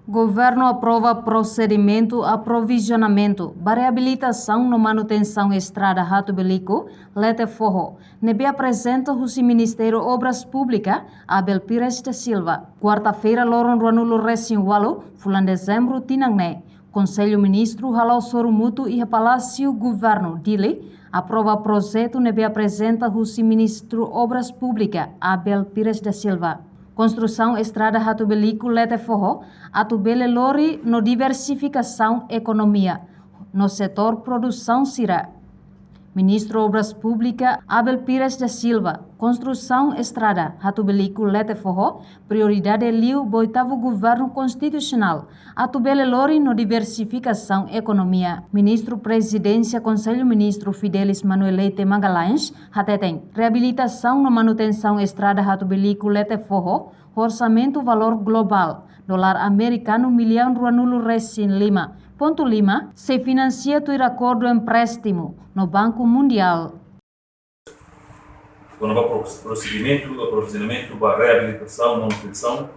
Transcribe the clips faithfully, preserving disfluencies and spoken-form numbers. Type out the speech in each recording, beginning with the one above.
Governu aprova prosedimentu aprovizionamentu ba reabilitasaun no manutensaun estrada Hatubeliku, Lete Foho, ne'ebé aprezenta husi Ministériu Obras Públikas, Abel Pires da Silva. Kuarta-feira, loron ruanulu resin ualu, fulan Dezembru, tinan ne'e, Konsellu Ministru hala'o sorumutu iha Palásiu Governu, Dili, aprova projetu ne'ebé aprezenta husi Ministru Obras Públikas, Abel Pires da Silva. Konstrusaun estrada Hatubeliku, Lete Foho, atu bele lori no diversifikasaun ekonomia no setór produsaun sira. Ministru Obras Públikas, Abel Pires da Silva, konstrusaun estrada Hatubeliku, Lete Foho, prioridade liu ba oitavu Governu Konstitusionál, atu bele lori no diversifikasaun ekonomia. Ministru Prezidénsia Konsellu Ministru Fidelis Manuel Leite Magalhães hateten, reabilitasaun no manutensaun estrada Hatubeliku, Lete Foho, orsamentu valór globál, dolar amerikanu millaun ruanulu resin lima pontu lima, sei finansia tuir akordu empréstimu no Banku Mundiál. Kona-ba pro-, prosedimentu, aprovizionamentu ba reabilitasaun, manutensaun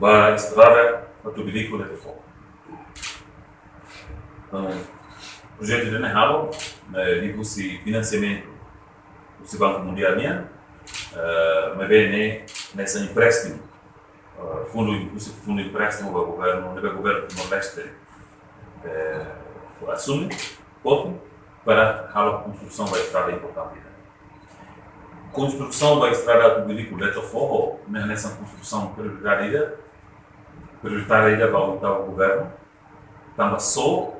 ba estrada Hatubeliku, Lete Foho. Entaun, projetu ida-ne'e halo, eh, liuhusi finansiamentu husi Banku Mundiál nian, eh, maibé ne'e, ne'e sai empréstimu, eh, fundu, husi fundu empréstimu ba governu, ne'ebé governu Timor-Leste, eh, asume, kotu, para halo konstrusaun ba estrada importante. Konstrusaun ba estrada Hatubeliku, Lete Foho, ne'e hanesan konstrusaun prioridade ida, prioritária ida ba oitavu Governu, tanba só,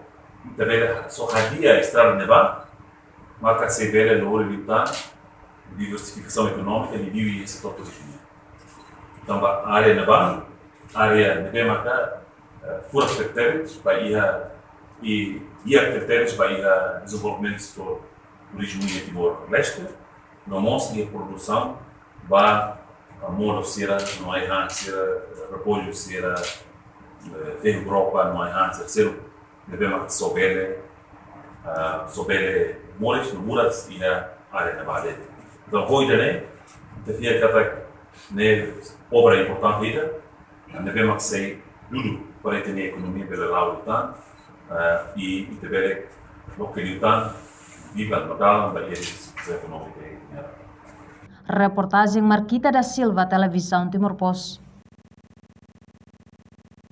ita bele, só hadi'a estrada ne'ebá, maka sei bele lori liután diversifikasaun ekonómika, liuliu iha setór turizmu. Tanba área ne'ebá, área ne'ebé maka, eh, furak kritériu ba iha, i, iha kritériu ba iha dezenvolvimentu setór turizmu iha Timor-Leste, no mós iha produsaun ba, ah, modo sira, no ai-han sira, repollu sira, eh, ferro-gropa, no ai-han sira, sira ne'ebé maka só bele, ah, só bele moris no muda iha área ne'ebá de'it. Entaun, ho ida-ne'e, ita fiar katak ne'e obra importante ida, ne'ebé mak sei dudu para ita-nia ekonomia bele la'o liután, eh, i ita bele loke liután, biban ba dalan ba iha diversifikasaun ekonómika iha. Reportajen Marquita da Silva, Televizaun Timor Post.